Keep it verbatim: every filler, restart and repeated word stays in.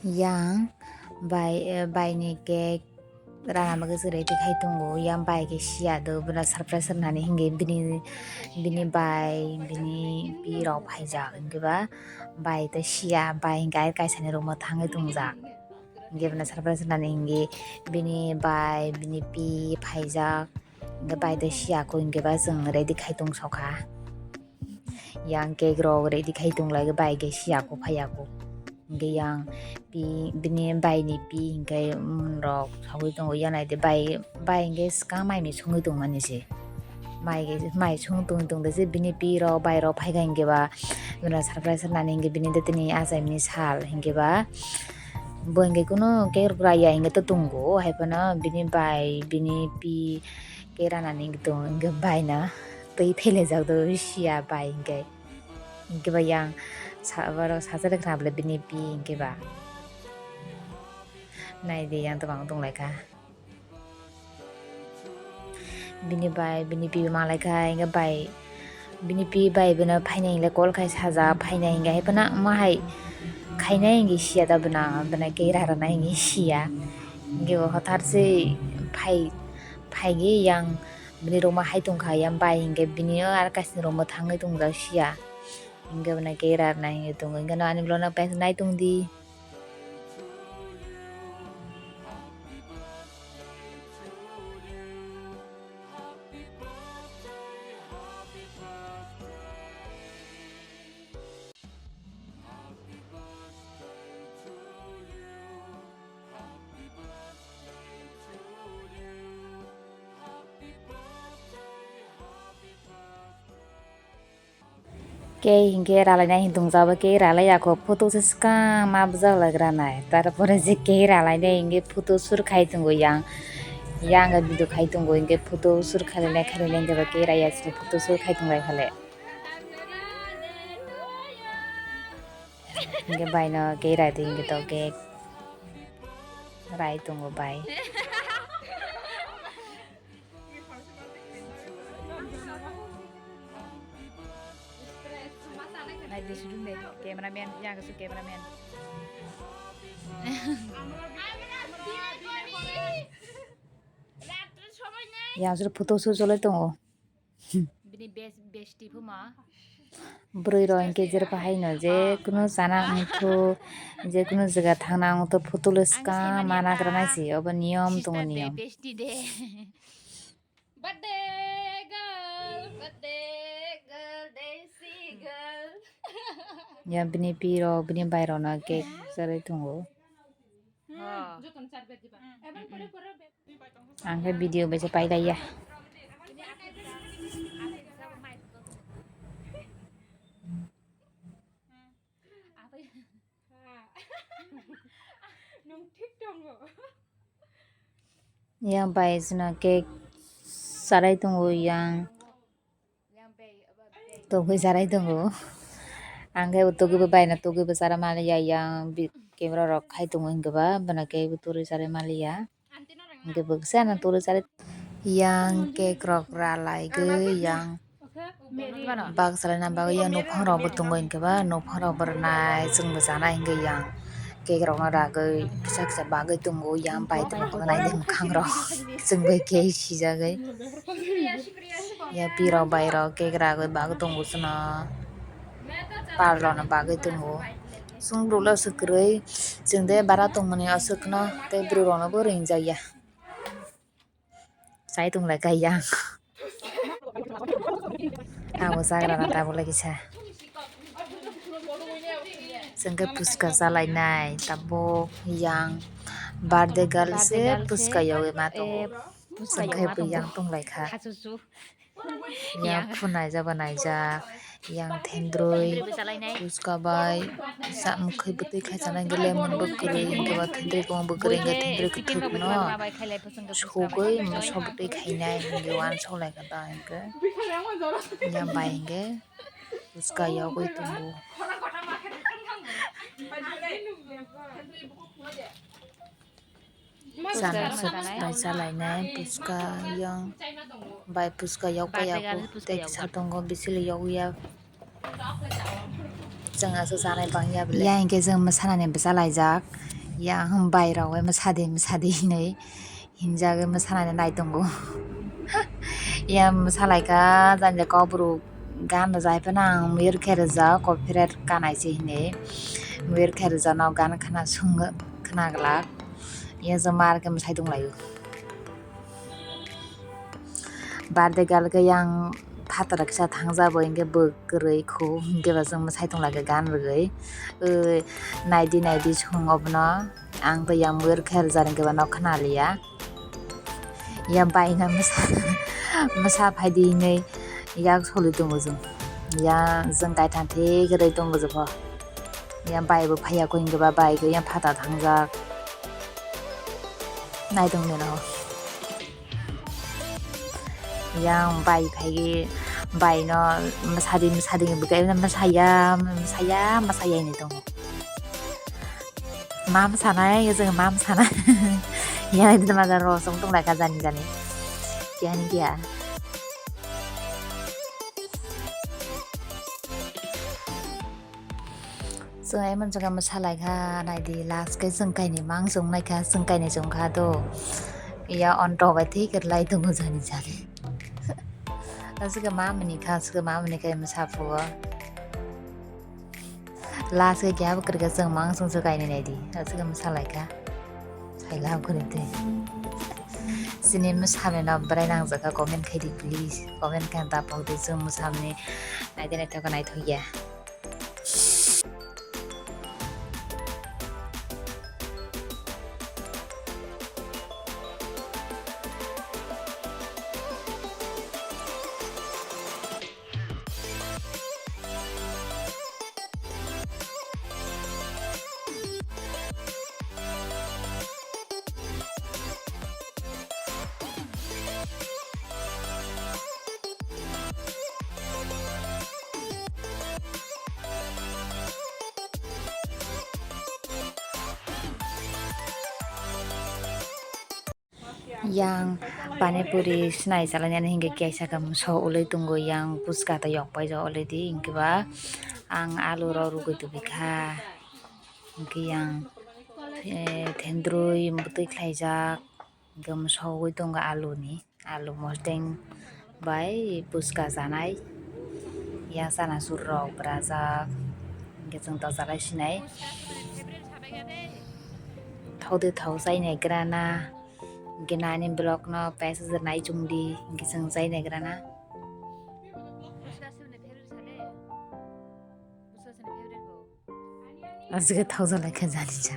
Yang bai, eh, bai ni cake rana bagwi se ready khai tongo. Yang bai khe siya do, bwna surprise rwnani hinwi bini, bini bai, bini pi rok phaijak. Hinkhe ba bai tei siya, bai hinkhe ai kaisa ni room o thangwi tongjak. Hinkhe bwna surprise rwnani hinwi bini bai, bini pi phaijak. Hinkhe bai tei siya kho hinkhe ba chwng ready khai tong sokha. Yang cake rok ready khai tong lai, bai khe siya kho phaiya kho. Hinkhe yang pi, bini bai ni pi hinkhe, mm, rok sagwi tongo. Yang nai de bai, bai hinkhe swkang mai ni songwi tong mani se. Mai, mai song tong tong de se bini pi rok bai rok phai kha hinkhe ba, bwna surprise rwnani hinkhe bini de tini achai mani sal hinkhe ba. Bo hinkhe kunu cake rok raya hinkhe to tongo, hai phano bini bai, bini pi cake ranani hinkhe tongo, hinkhe bai no twi phelaijak do siya bai hinkhe. Hinkhe ba yang sa-, borok sacha rwkha bwle bini pi hinkhe ba. Nai di yang tabang tong lai kha. Bini bai, bini pi malai kha, hinkhe bai, bini pi bai bwno phainai hinle call khai sajak, phainai hinke hai phano ma hai khainai hinke siya da bwna, bwna khe ira rwnai hinke siya. Hinkhe bo hothar se phai, phaigwi yang bini room o hai tongkha, yang bai hinkhe bini o aro kaisa ni room o thangwi tongjak siya. Hinkhe bwna khe ira rwnai hinwi tongo, hinkhe no ani ulo no nai tongdi. Kei hinkhe ralainai hinwi tongjak, abo kei ralai ya kho, photo se swkang ma bwjak lai gra nai. Tarpore je kei ralainai hinkhe photo shoot khai tongo yang, yang video khai tongo hinkhe photo shoot khai lainai, khai lainai hinkhe bo kei raya se photo shoot khai tong lai kha le. Hinkhe bai no kei rai di hinkhe to kei rai tongo bai. Nai di sudung de, cameraman, yang ke su cameraman. Yang sudah photo shoot cholai tongo. Bini bes-, besti phuma. Bwrwi rok hinkhe jerba haino je kunu chana wngthu, je kunu jaga thangna wngthu photo le swkang ma nagra nai se, obo niyom tongo niyom. Besti de. Birthday girl, birthday girl, desi girl. Ya bini pi rok, bini bai rok no cake chalai tongo. Hmm, joto ni char bag diba. Ang khe video bai se pailaiya. Nwng thik tongo. Yang bai chwngno cake chalai tongo yang. Togwi charai tongo. Ang khe bo togwi bo baina togwi bo chara maliya yang bi-, camera rok khai tongo hinkhe ba bono khe bo turi charai maliya. Hinkhe bo kisa no turi charai yang cake rok ralaigwi yang bak chalaina bagwi yang nuphang rok bo tongo hinkhe ba nuphang rok bo rwnai chwng bo chanai hinkhe yang. Cake rokno ragwi kisa kisa bagwi tongo, yang bai tongma kono naidi mwkhang rok. Chwng bai cake sijagwi. Ya pi rok bai rok cake ragwi bagwi tongo chwngno. Pal rokno bagwi tongo. Chwng bwrwk le aswk kwrwi, chwng de bara tongmani aswkno tei bwrwk rokno bo ringjakya. Chai tonglai kha yang. Abo chagra na tabuk lagi sa. Chwng khe phuska chalainai tabuk yang birthday girl se phuska yogwi ma tongo. Chwng khe bo yang tonglai kha. Yang phunai jaba naijak. Yang thendrwi, phuska bai, sa-, mwkhwi bwtwi khaichanai, hinkhe lemon bo kwrwi, hinkhe ba thendrwi kwbang bo kwrwi, hinkhe thendrwi kwthwk no sogwi moso bwtwi khainai, hinkhe uansuk lai kha ta hinkhe. Yang bai hinkhe phuska yogwi tongo. Chana suk bai chalainai phuska yang bai phuska yok bai yago tei kisa tongo bisili yogwi ya. Chwng aswk chanai bangya bwle. Ya hinkhe chwng mwsanani bwsa laijak. Ya, hmm, bai rok bai mwsadi mwsadi hinwi hinjagwi mwsanani nai tongo. Ya, mwsalaikha, jani je kokborok gan rwjak phano ang mui rwkhe rwjak, copyright kanai se hinwi mui rwkhe rwjak no gan khna sung khna glak. Ya, je mar khe mwsai tonglaio. Birthday girl khe yang phataro kisa thangjak bo, hinkhe bo kwrwi khu, hinkhe bo chwng mwsai tonglaikha gan rwgwi. Oi, naidi naidi song obono, ang to yang mui rwkhe rwjak hinkhe bo no khna liya. Ya bai no mwsa, mwsa phaidi hinwi yak soli tongo chwng. Ya chwng kaitham thik rwi tongo jepho. Ya bai bo phaiya kho hinkhe ba bai khe yang phataro thangjak. Nai tong de no. Yang bai phaigwi bai no mwsadi mwsadi bwkha mwsaya mwsaya mwsaya hinwi tongo. Ma mwsanai, chwng ma mwsanai. Yang itu mada rosong tong lai ka jani jani. Kiyani kiya. Chwng emon jaga mwsa lai kha, naidi last khe chwng kainwi mang chwng nai kha, chwng kainwi chwng kha do. Ya onto bai thik lai tongo jani jani. Aswk ma mani kha, aswk ma mani kha mwsa phuo. Last khe keha bo kwrwi kha chwng mang chwng chwng kainwi naidi. Aswk mwsa lai kha. Sai la kwrwi twi. Chini mwsamani no bwrai nang jaka comment khai di please. Comment khe ta pok di chwng mwsamani naidi naithok naithok ya. Yang pani puri sinai chalani hinkhe kaisa khe so ului tongo, yang puchka ta yok paijak already, hinkhe ba ang alu rok rugui tubui kha, hinkhe yang thendrui bwtwi khlaijak, hinkhe mosogwi tongo alu ni, alu mosdeng bai puchka chanai, yang chanachur rok bwrajak, hinkhe chwng to chalai sinai. Thok de thok chainai grana. Hinkhe nani vlog no paisa nai chwng di, hinkhe chwng chainai grana. Aswk thok jalai kha jani ja.